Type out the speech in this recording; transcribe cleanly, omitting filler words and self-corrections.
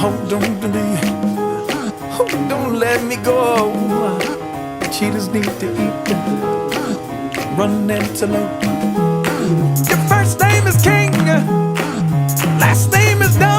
Oh, don't do me. Oh, don't let me go. Cheetahs need to eat. Run, antelope. Your first name is King. Last name is Dumb.